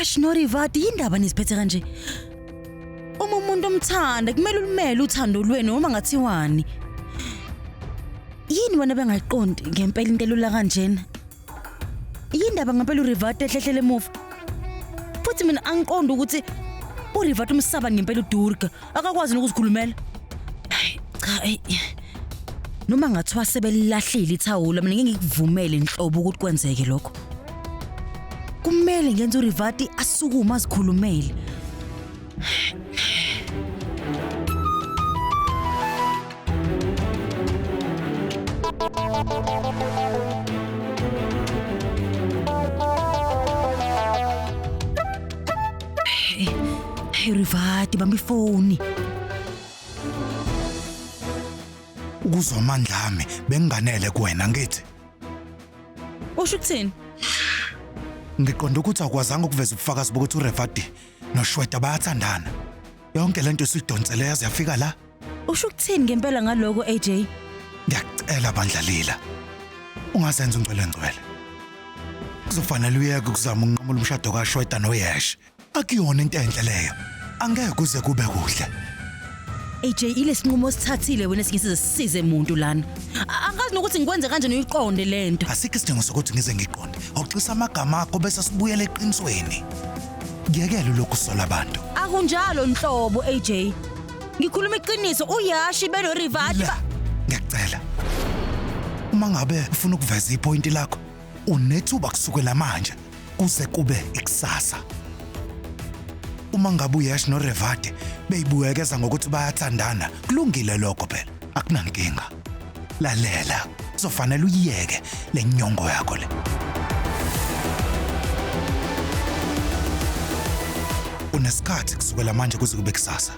Uyash noRivati yindaba niziphethe kanje. Uma umuntu omthanda kumele ulimele uthando lwenu noma ngathiwani. Yini wena bengayiqondi ngempela into elula kanjena? Yindaba ngempela uRivati ehlehlele emuva. Futhi mina angiqondi ukuthi uRivati umsaba ngempela uDurga, akakwazi nokuzikhulumela. Hayi, cha ey. Noma ngathiwa sebelilahlile ithawula mina ngeke ngikuvumele nhlobo ukuthi kwenzeke lokho. Kumele ngenze uRivati asukume azikhulumele. Hey Rivati bamba ifoni. Ukuzwa amandla ami benginganele kuwena ngithi. Usho ukuthini? Ngiqonda ukuthi awukwazanga ukuveza ubufakazi bokuthi uRevati noShweta bayathandana. Yonke lento esiyidonsele yaze yafika la. Usho ukuthini ngempela ngaloko AJ? Ngiyakucela bandla Lila. Ungazenza ungcwele ngcwele. Kuzofanele uyeke ukuzama ukunqamula umshado kaShweta noYesh. Akuyona into enhle leyo. Angeke kuze kube kuhle. AJ ilesinqumo osithathile wena singisize sisize umuntu lana. Angazi nokuthi ngikwenze kanjani uyiqonde lento. Asikho isidingo sokuthi ngize ngiqonde. Hoxisa amagama akho bese sibuyele eqinisweni. Ngiyekele lokhu sola abantu. Akunjalo nhlobo AJ. Ngikhuluma iqiniso uYashi beno Rivati. Ngiyacela. Uma ngabe ufuna ukuveza ipoint lakho, unethuba kusukela manje kuze kube ikusasa. Uma ngabe uYash noRevati beyibuyekeza ngokuthi bayathandana, kulungile lokho phela, akunankinga. Lalela, kuzofanele uyiyeke le nyongo yakho le. Unesikhathi kusukela manje kuze kube kusasa.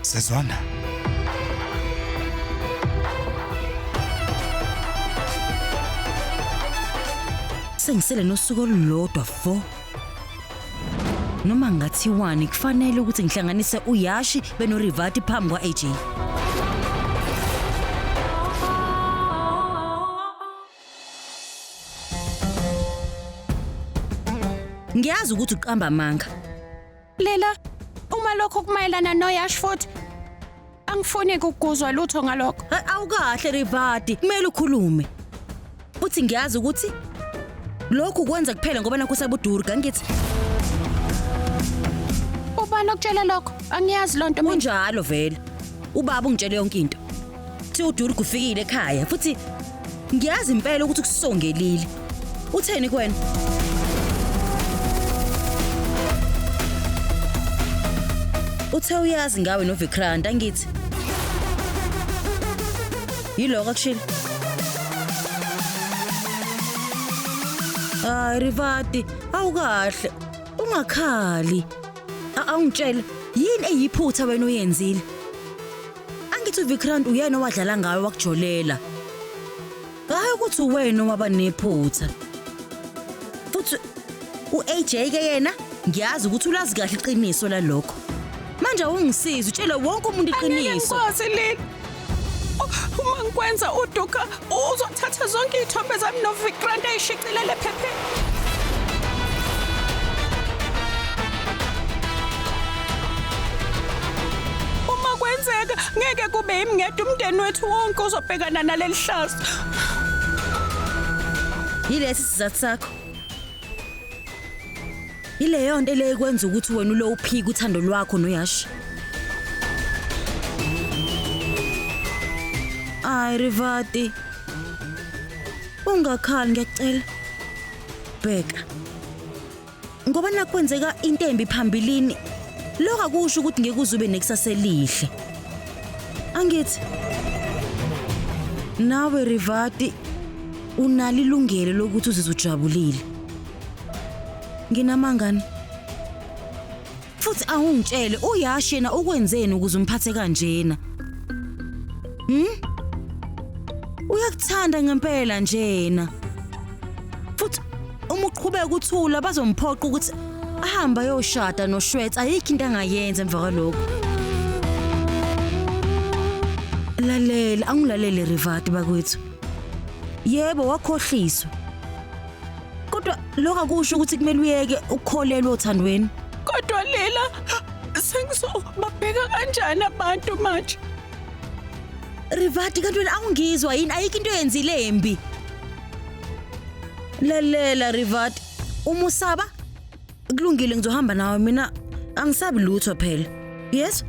Sezwana. Sengisele nosuku olulodwa 4. Noma ngathiwani kufanele ukuthi ngihlanganise uYashi benoRivati phambi kwa-AJ. Ngiyazi ukuthi uqamba amanga. Lela, uma lokho kumayelana noYash futhi angifuni ukuguzwa lutho ngalokho. Awukahle Rivati, kumele ukhulume. Futhi ngiyazi ukuthi lokhu kwenza kuphela ngoba nakho usabudurga ngithi Ubani okutshela lokho? Angiyazi lonto mina. Kunjalo vele. Ubaba ungitshele yonke into. Thi uDurga ufikile ekhaya futhi ngiyazi impela ukuthi kusongelile. Utheni kuwena? Uthe uyazi ngawe noVikrant angithi. Yiloko akushilo. Hayi Rivati, awukahle. Ungakhali. Awungitshele yini eyiphutha wena oyenzile? Angithi uVikrant uyena owadlala ngawe wakujolela. Hayi ukuthi uwena owaba nephutha. Futhi uAJ ke yena ngiyazi ukuthi ulazi kahle iqiniso lalokho. Manje awungisizi utshele wonke umuntu iqiniso. Angeke ngikwazi Lili. Uma ngikwenza uDuka uzothatha zonke izithombe zami noVikrant ayishicilele ephepheni. Uma kwenzeka ngeke kube yimi ngedwa umndeni wethu wonke uzobhekana naleli hlazo. Yilesi sizathu sakho. Yileyo nto le ekwenza ukuthi wena ulo uphike uthando lwakho noYash. Ay Rivati. Ungakhali ngiyacela. Bheka. Ngoba nakwenzeka into embi phambilini lokho akusho ukuthi ngeke uze ube nekusasa elihle. Angithi nawe Rivati unalo ilungelo lokuthi uzizwe ujabulile. Nginamangani. Futhi awungitshele uYash yena ukwenzeni ukuze umphathe kanjena? Uyakuthanda ngempela njena. Futhi uma uqhubeka uthula bazomphoqa ukuthi ahambe ayoshada noShwetsa ayikho into angayenza emva kwalokho. Lalela, angilalele Rivati bakwethu. Yebo wakhohliswa. Kodwa lokho akusho ukuthi kumele uyeke ukukholelwa othandweni. Kodwa Lila, sengizobabheka kanjani abantu manje? Rivati, kanti wena awungizwa yini? Ayikho into oyenzile embi. Lalela Rivati, uma usaba kulungile, ngizohamba nawe, mina angisabi lutho phela. Yes?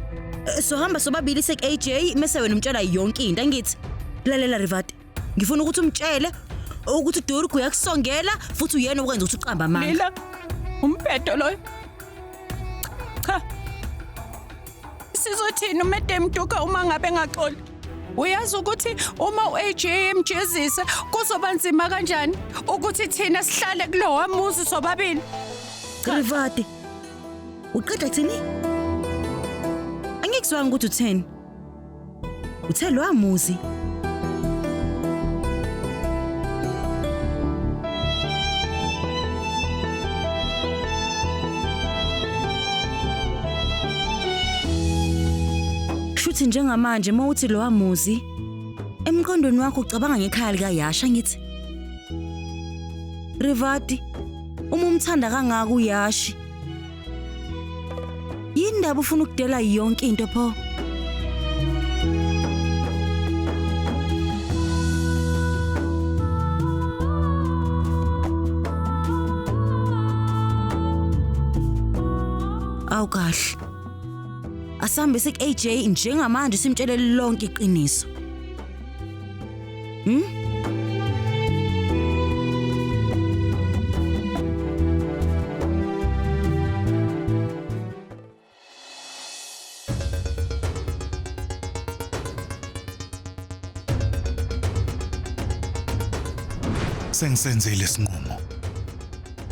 Sohamba sobabili sek AJ mase wena umtshela yonke into, angithi? Lalela Rivati, ngifuna ukuthi umtshele ukuthi uDurk uyakusongela futhi uyena okwenza ukuthi uqamba amanga. Lila, umbhedo loyo. Cha. Sizothini uMedem Duka uma ngabe engaxoli? Uyazi ukuthi uma u-AJ emjezisa kuzoba nzima kanjani ukuthi thina sihlale kulowa muzi sobabili? Rivati, uqeda kuthini? Angikuzwanga ukuthi utheni. Uthe lo muzi. Shuthi njengamanje mawuthi lo muzi emqondweni wakho ucabanga ngekhaya likaYasha, ngithi. Rivati, uma umthanda kangaka uYashi, yini ndaba ufuna ukudela yonke into pho? Awu kahle. Asambe sik AJ njengamanje simtshele lonke iqiniso. Sengisenzile isinqumo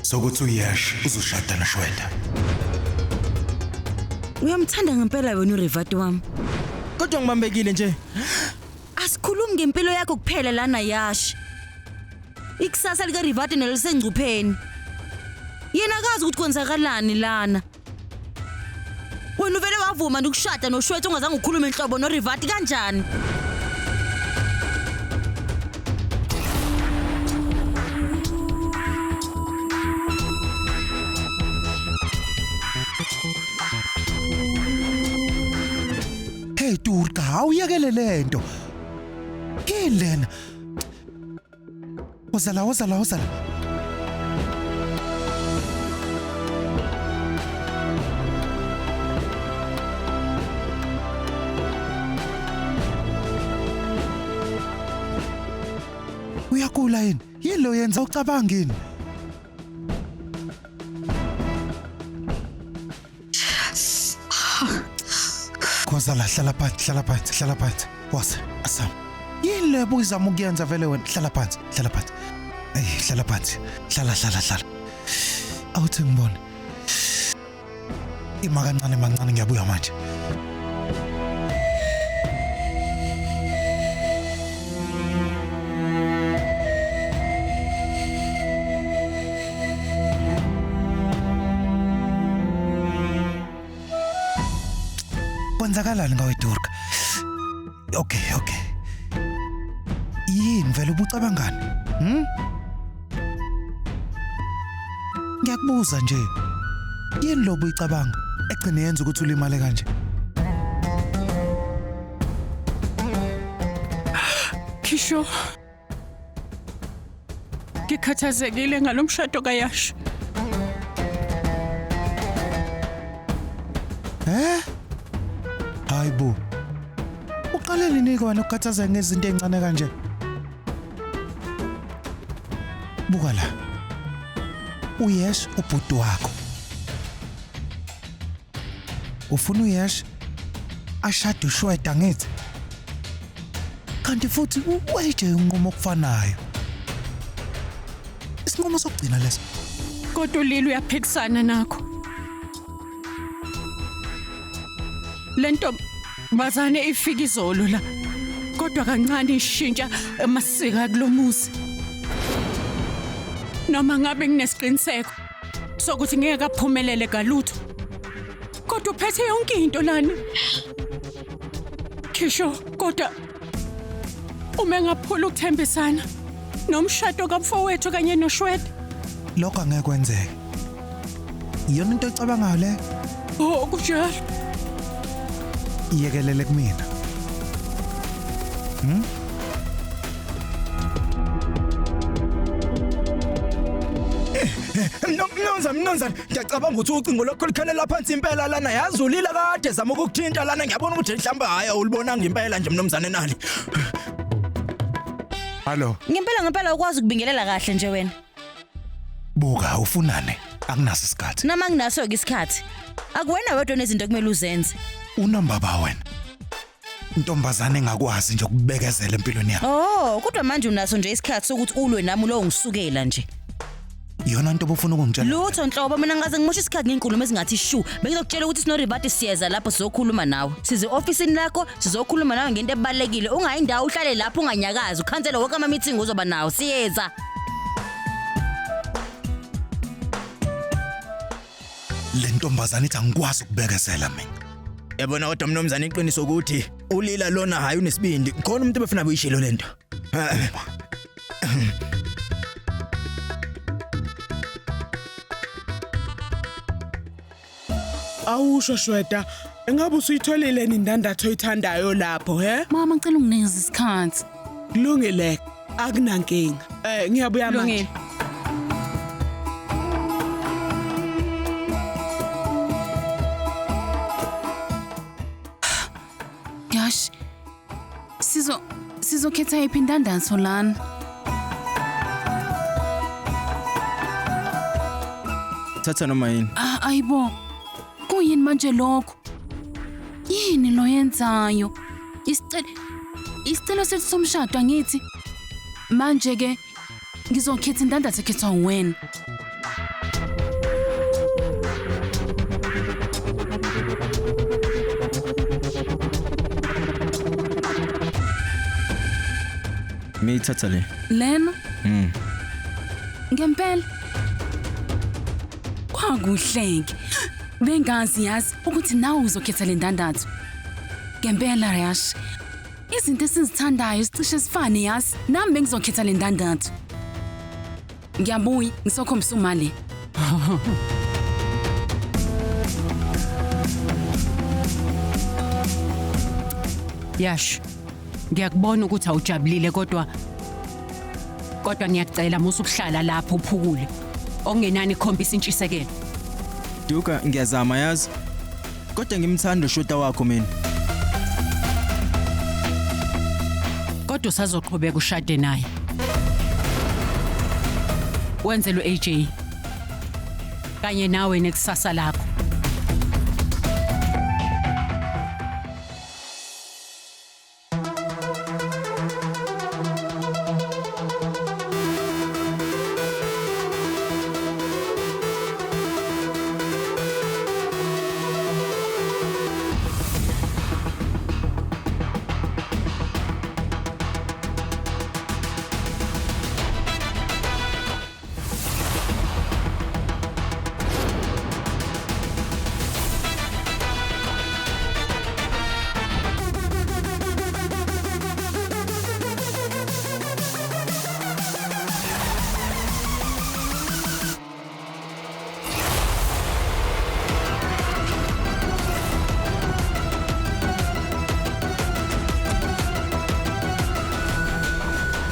sokuthi uYash uzoshada noShweta. Uyamthanda ngempela wena uRivati wami. Kodwa ngibambekile nje. Asikhulumi ngempilo yakho kuphela lana Yash. Ikusasa lika Rivati nelisengcupheni. Yena akazi ukuthi kwenzakalani lana. Wena uvele wavuma nje ukushada noShweta ungazange ukhulume inhlobo noRivati kanjani? Hey Durga, awuyekele lento. Yini lena? Wozala, wozala, wozala. Uyagula yini? Yini lo yenza ucabanga yini? Kozala, hlala phansi, hlala phansi, hlala phansi. Wasa, asam. Yini le buyizama ukuyenza vele wena? Hlala phansi, hlala phansi. Ey, hlala phansi. Hlala, hlala, hlala. Awuthi ngibone. Ima kancane mancane, ngiyabuya manje. Kwenzakalani ngawe Durga? Okay, okay. Yini vele ubucabangani? Ngiyakubuza nje. Yini lo buyicabanga egcine yenza ukuthi ulimale kanje? Khisho, ngikhathazekile ngalomshado kaYash. Eh? Hayibo. Uqale nini wena ukukhathazeka ngezinto ezincane kanje? Buka la. UYesh ubhuti wakho. Ufuna uYesh ashade uShweta ngithi? Kanti futhi uAJ unqumo okufanayo. Isinqumo sokugcina leso. Kodwa uLila uyaphikisana nakho. Lento bazane ifika izolo la. Kodwa kancane ishintsha amasiko kulomuzi. Noma ngabe nginesiqiniseko sokuthi ngeke aphumelele galutho. Kodwa uphethe yonke into lana. Khisho, kodwa uma engaphula ukuthembisana nomshado kamfowethu kanye noShweta. Lokho angeke kwenzeke. Iyona into oyicabangayo le? Oh, kunjalo. Iyekelele kumina. Mnumzane, mnumzane, ngiyacabanga ukuthi ucingo lwakho lukhalela phansi impela lana. Yazi ulila kade zama ukukuthinta lana, ngiyabona ukuthi mhlawumbe hayi awulibonanga impela nje mnumzane nali. Hallo. Ngempela ngempela ukwazi ukubingelela kahle nje wena. Buka ufunane, akunaso isikhathi. Noma nginaso ke isikhathi. Akuwena wedwa nezinto okumele uzenze. Unamba wena. Intombazane engakwazi nje ukubekezela empilweni yakho. Oh, kodwa manje unaso nje isikhathi sokuthi ulwe nami lo ngisukela nje. Iyona into obufuna ukungitshela. Lutho nhlobo, mina ngaze ngimoshe isikhathi ngenkulumo ezingathi shu. Bengizokutshela ukuthi sinoRivati siyeza lapho sizokhuluma nawe. Size officeini lakho sizokhuluma nawe ngento ebalekile. Ungayi indawo, uhlale lapho unganyakazi, ukhansele wonke ama meeting ozoba nawo. Siyeza. Le ntombazane ithi angikwazi ukubekezela mina. Yabona kodwa mnumzane, iqiniso ukuthi ulila lona hayi unesibindi. Khona umuntu obefuna buyishilo lento. Awusho Shweta, engabe usuyitholile indandatho oyithandayo lapho, he? Mama, ngicela unginikeze isikhathi. Kulungile, akunankinga. Ngiyabuya manje. Kulungile. Yash. Sizokhetha iphi indandatho lana? Thatha noma yini. Ah, ayibo. Kuyini manje lokho? Yini lo yenzayo? Isicelo sethu somshado angithi. Manje ke ngizokhetha indandatho ekhethwa wena. Miyithatha le. Lena? Ngempela. Kwakuhleke. Bengazi yazi ukuthi nawe uzokhetha le ndandatho. Ngempela Yash. Izinto esizithandayo sicishe sifane yazi. Nami bengizokhetha le ndandatho. Ngiyabuya ngisokhombisa umali. Yash. Ngiyakubona ukuthi awujabulile kodwa ngiyakucela musu ukuhlala lapho uphukule. Okungenani ikhombisa intshisekelo. Duka, ngiyazama yazi. Kodwa ngimthanda ushota wakho mina. Kodwa usazoqhubeka ushade naye. Wenzele uAJ. Kanye nawe nekusasa lakho.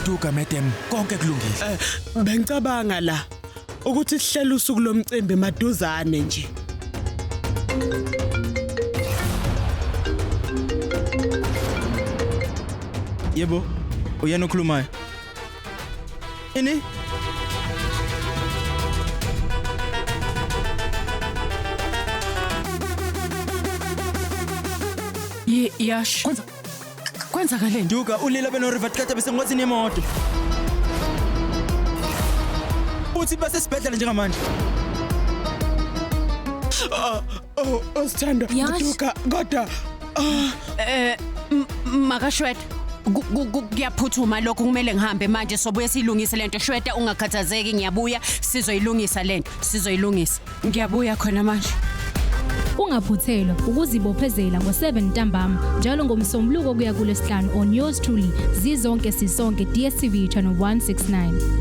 Duka madam, konke kulungile. Bengicabanga la ukuthi sihlele usuku lomcimbi maduzane nje. Yebo, uyena okhulumayo. Ini? Yash. Kwenzakaleni? Duka, ulila benoRivat kade besengozini yemoto. Uthi basesibhedlela njengamanje. Oh, Sithando, Duka, kodwa Makashweta. Kuyaphuthuma lokho, kumele ngihambe manje, sobuye siyilungise lento. Shweta, ungakhathazeki, ngiyabuya, sizoyilungisa lento, sizoyilungisa. Ngiyabuya khona manje. Ungaphuthelwa ukuzibophezela ngo-7 ntambama njalo ngomsombuluko kuya kulesihlanu on yours truly Zizonke Sisonke DStv channel 169.